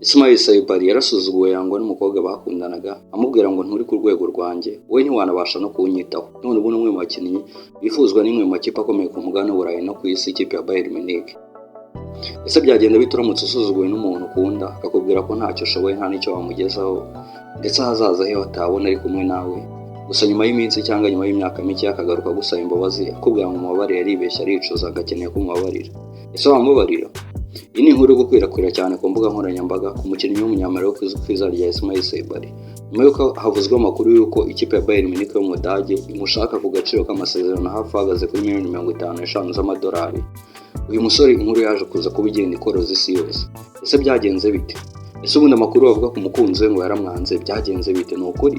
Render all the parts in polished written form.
Ismail Saibari yarasuzuguwe, yangwa n'umukobwa bakundanaga, amubwira ngo: "Nturi ku rwego rwanjye, wowe ntiwanabasha no kunyitaho." None ubu ni umwe mu bakinnyi bifuzwa n'imwe mu makipe akomeye ku mugabane w'Uburayi no ku isi, ikipe ya Bayern Munich. Ese byagenda bite uramutse usuzuguwe n'umuntu ukunda, akakubwira ko ntacyo ushoboye, nta n'icyo wamugezaho, ndetse ahazaza he batabona ari kumwe nawe? Gusa nyuma y'iminsi cyangwa nyuma y'imyaka mike akagaruka agusaba imbabazi, akubwira ngo umubabarire, yaribeshye, aricuza, agakeneye ko umubabarira. Ese wamubabarira? Iyi ni inkuru iri gukwirakwira cyane ku mbuga nkoranyambaga ku mukinnyi w'umunyamaroc uzwi ku izina rya Ismail Saibari, nyuma y'uko havuzwe amakuru y'uko ikipe ya Bayern Munich yo mu Budage imushaka ku gaciro k'amasezerano hafi ahagaze kuri miliyoni 55 z'amadolari. Uyu musore, inkuru yaje kuza kuba igenda ikoroza isi yose. Ese byagenze bite? Ese ubundi amakuru bavuga ku mukunzi we ngo yaramwanze, byagenze bite? Ni ukuri?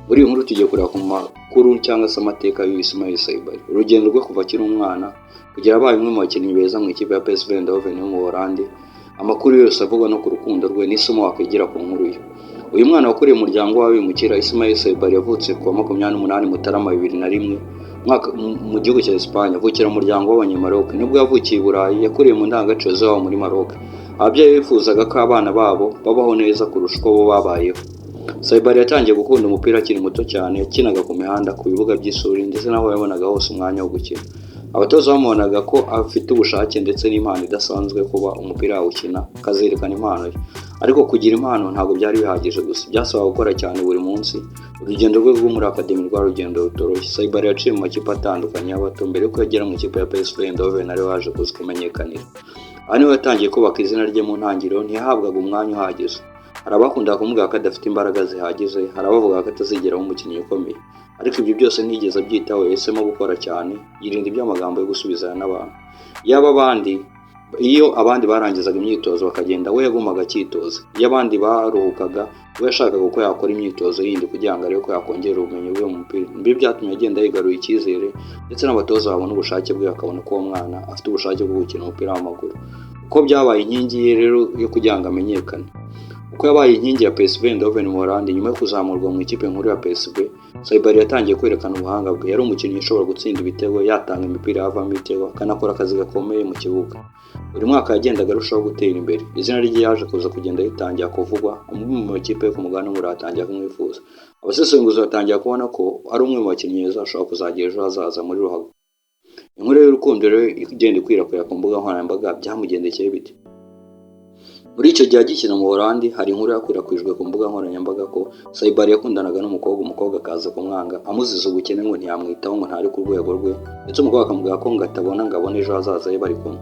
Muri iyi nkuru tugiye kureba ku makuru cyangwa se amateka y'uyu Ismail Saibari, urugendo rwe kuva akiri umwana kugera abaye umwe mu bakinnyi beza mu ikipe ya PSV Eindhoven yo mu Buholandi, amakuru yose avugwa no ku rukundo rwe n'isomo wakwigira ku nkuru ye. Uyu mwana wakuriye umuryango w'abimukira, Ismail Saibari, yavutse ku wa 28 Mutarama 2001 mwaka mu gihugu cya Espagne, avukira mu muryango w'Abanyamaroc. Nubwo yavukiye i Burayi, yakuriye mu ndangagaciro z'iwabo muri Maroc. Ababyeyi bifuzaga ko abana babo babaho neza kurusha uko bo babayeho. Saibari yatangiye gukunda umupira akiri muto cyane. Yakinaga ku mihanda, ku bibuga by'ishuri, ndetse n'aho yabonaga hose umwanya wo gukina. Abatoza bamubonaga ko afite ubushake ndetse n'impano idasanzwe yo kuba umupira yawukina, akazerekana impano ye. Ariko kugira impano ntabwo byari bihagije gusa, byasabaga gukora cyane buri munsi. Urugendo rwe rwo muri academy rwari urugendo rutoroshye. Saibari yaciye mu makipe atandukanye y'abato mbere yuko yagera mu ikipe ya PSV Eindhoven, ariwe waje kuza kumenyekanira. Aha niho yatangiye kubaka izina rye. Mu ntangiriro ntiyahabwaga umwanya uhagije. Hari abakundaga kumubwira ko adafite imbaraga zihagije, hari abavuga ko atazigera aba umukinnyi ukomeye. Ariko ibyo byose ntiyigeze abyitaho, yahisemo gukora cyane, yirinda iby'amagambo yo gusubizanya n'abantu. Yaba abandi Iyo abandi barangizaga imyitozo bakagenda, we yagumaga akitoza. Iyo abandi baruhukaga, we yashakaga uko yakora imyitozo yindi kugira ngo arebe ko yakongera ubumenyi bwe mu mupira. Ibi byatumye agenda yigarurira icyizere, ndetse n'abatoza babona ubushake bwe, bakabona ko uwo mwana afite ubushake bwo gukina umupira w'amaguru. Uko byabaye inkingi ye rero yo kugira ngo amenyekane, uko yabaye inkingi ya PSV Eindhoven mu Buholandi. Nyuma yo kuzamurwa mu ikipe nkuru ya PSV, Saibari yatangiye kwerekana ubuhanga bwe. Yari umukinnyi ushobora gutsinda ibitego, yatanga imipira yavamo ibitego, akanakora akazi gakomeye mu kibuga. Buri mwaka yagendaga arushaho gutera imbere. Izina rye yaje kuza kugenda ritangira kuvugwa, amwe mu makipe yo ku mugabane w'Uburayi atangira kumwifuza. Abasesenguzi batangira kubona ko ari umwe mu bakinnyi beza bashobora kuzagira ejo hazaza muri ruhago. Inkuru y'urukundo rero igenda ikwirakwira ku mbuga nkoranyambaga, byamugendekeye bite? Muri icyo gihe agikina mu Buholandi, hari inkuru yakwirakwijwe ku mbuga nkoranyambaga ko Saibari yakundanaga n'umukobwa, umukobwa akaza kumwanga amuziza ubukene, ngo ntiyamwitaho, ngo ntari ku rwego rwe, ndetse umukobwa akamubwira ko ngo atabona ngo abone ejo hazaza he bari kumwe.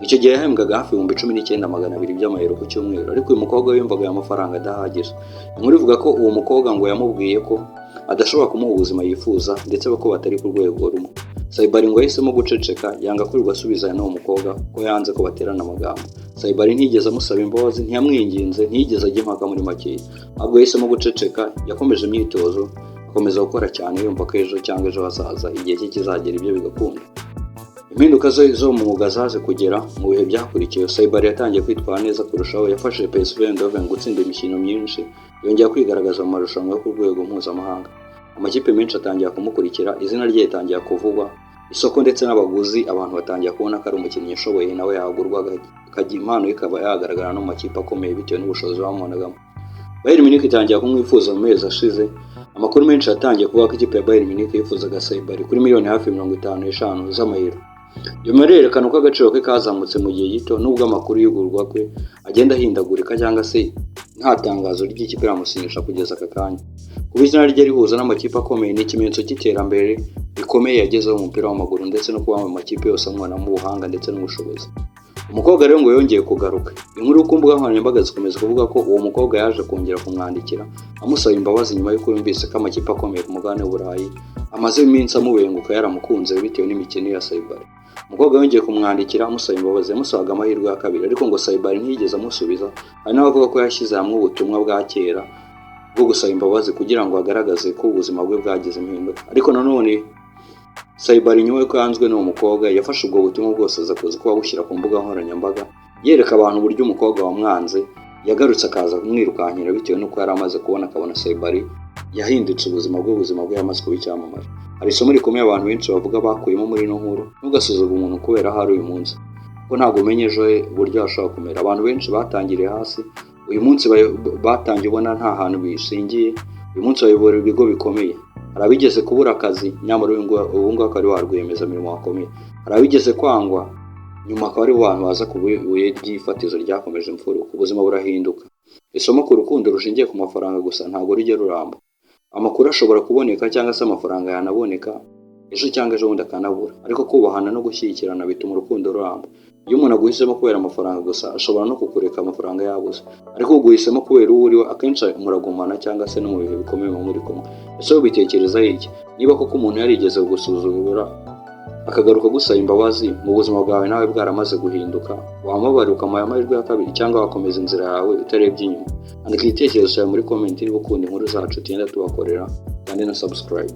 Icyo gihe yahembwaga hafi 19,200 by'amayero ku cyumweru, ariko uyu mukobwa we yumvaga aya mafaranga adahagije. Inkuru ivuga ko uwo mukobwa ngo yamubwiye ko adashobora kumuha ubuzima yifuza, ndetse ko batari ku rwego rumwe. Saibari ngo yahisemo guceceka, yanga kwirirwa asubizanya n'uwo mukobwa, ko yanze ko baterana amagambo. Saibari ntiyigeze amusaba imbabazi, ntiyamwinginze, ntiyigeze ajya impaka muri makeya, ahubwo yahisemo guceceka. Yakomeje imyitozo, akomeza gukora cyane, yumva ko ejo cyangwa ejo hazaza igihe cye kizagera ibyo bigakunda. Impinduka zo mu mwuga zaje kugera mu bihe byakurikiye. Saibari yatangiye kwitwara neza kurushaho. Yafashije PSV Eindhoven gutsinda imikino myinshi, yongera kwigaragaza mu marushanwa yo ku rwego mpuzamahanga. Amakipe menshi atangira kumukurikira, izina rye ritangira kuvugwa, isoko ndetse n'abaguzi, abantu batangira kubona ko ari umukinnyi ushoboye, nawe yagurwa, akagira impano ye ikaba yagaragara no mu makipe akomeye bitewe n'ubushobozi bamubonagamo. Bayern Munich itangira kumwifuza mu mezi ashize. Amakuru menshi yatangiye kuvuga ko ikipe ya Bayern Munich yifuzaga Saibari kuri miliyoni hafi 55 z'amayero. Iyo mibare yerekana uko agaciro ke kazamutse mu gihe gito, nubwo amakuru y'igurwa kwe agenda ahindagurika cyangwa se nta tangazo ry'ikipe iramusinyisha kugeza aka kanya. Kuba izina rye rihuza n'amakipe akomeye ni ikimenyetso cy'iterambere rikomeye yagezeho mu mupira w'amaguru, ndetse no kuba mu makipe yose amubonamo ubuhanga ndetse n'ubushobozi. Umukobwa rero ngo yongeye kugaruka. Inkuru ku mbuga nkoranyambaga zikomeza kuvuga ko uwo mukobwa yaje kongera kumwandikira amusaba imbabazi, nyuma y'uko yumvise ko amakipe akomeye ku mugabane w'Uburayi amaze iminsi amubenguka, yaramukunze bitewe n'imikino ya Saibari. Umukobwa yongeye kumwandikira amusaba imbabazi, yamusabaga amahirwe ya kabiri, ariko ngo Saibari ntiyigeze amusubiza. Hari n'abavuga ko yashyize hamwe ubutumwa bwa kera bwo gusaba imbabazi kugira ngo agaragaze ko ubuzima bwe bwagize impinduka. Ariko nanone Saibari, nyuma y'uko yanzwe n'uwo mukobwa, yafashe ubwo butumwa bwose aza kuza kuba bushyira ku mbuga nkoranyambaga, yereka abantu uburyo umukobwa wamwanze yagarutse akaza kumwirukankira, bitewe n'uko yari amaze kubona, akabona Saibari yahindutse ubuzima bwe, ubuzima bwe yamaze kuba icyamamare. Hari isomo rikomeye abantu benshi bavuga bakuyemo muri ino nkuru: ntugasuzugure umuntu kubera aho ari uyu munsi, kuko ntabwo umenya ejo he uburyo hashobora kumera. Abantu benshi batangiriye hasi, Uyu munsi batangiye ubona nta hantu bishingiye, uyu munsi bayobora ibigo bikomeye. Hari abigeze kubura akazi, nyamara ubu ngubu akaba ari wa rwiyemezamirimo wakomeye. Hari abigeze kwangwa, nyuma akaba ari bo bantu baza ku ibuye ry'ifatizo ryakomeje imfuruka. Ubuzima burahinduka. Isomo ku rukundo rushingiye ku mafaranga gusa ntabwo rujya ruramba. Amakuru ashobora kuboneka cyangwa se amafaranga yanaboneka ejo cyangwa ejo bundi akanabura, ariko kubahana no gushyigikirana bituma urukundo ruramba. Iyo umuntu aguhisemo kubera amafaranga gusa, ashobora no kukureka amafaranga yabuze, ariko uguhisemo kubera uwo uriwe, akenshi muragumana cyangwa se no mu bihe bikomeye muba muri kumwe. Ese wowe ubitekerezaho iki? Niba koko umuntu yarigeze kugusuzugura akagaruka agusaba imbabazi mu buzima bwawe nawe bwaramaze guhinduka, wamubabarira ukamuha amahirwe ya kabiri, cyangwa wakomeza inzira yawe utarebye inyuma? Andika igitekerezo cyawe muri comment niba ukunda inkuru zacu tugenda tubakorera, kandi na subscribe.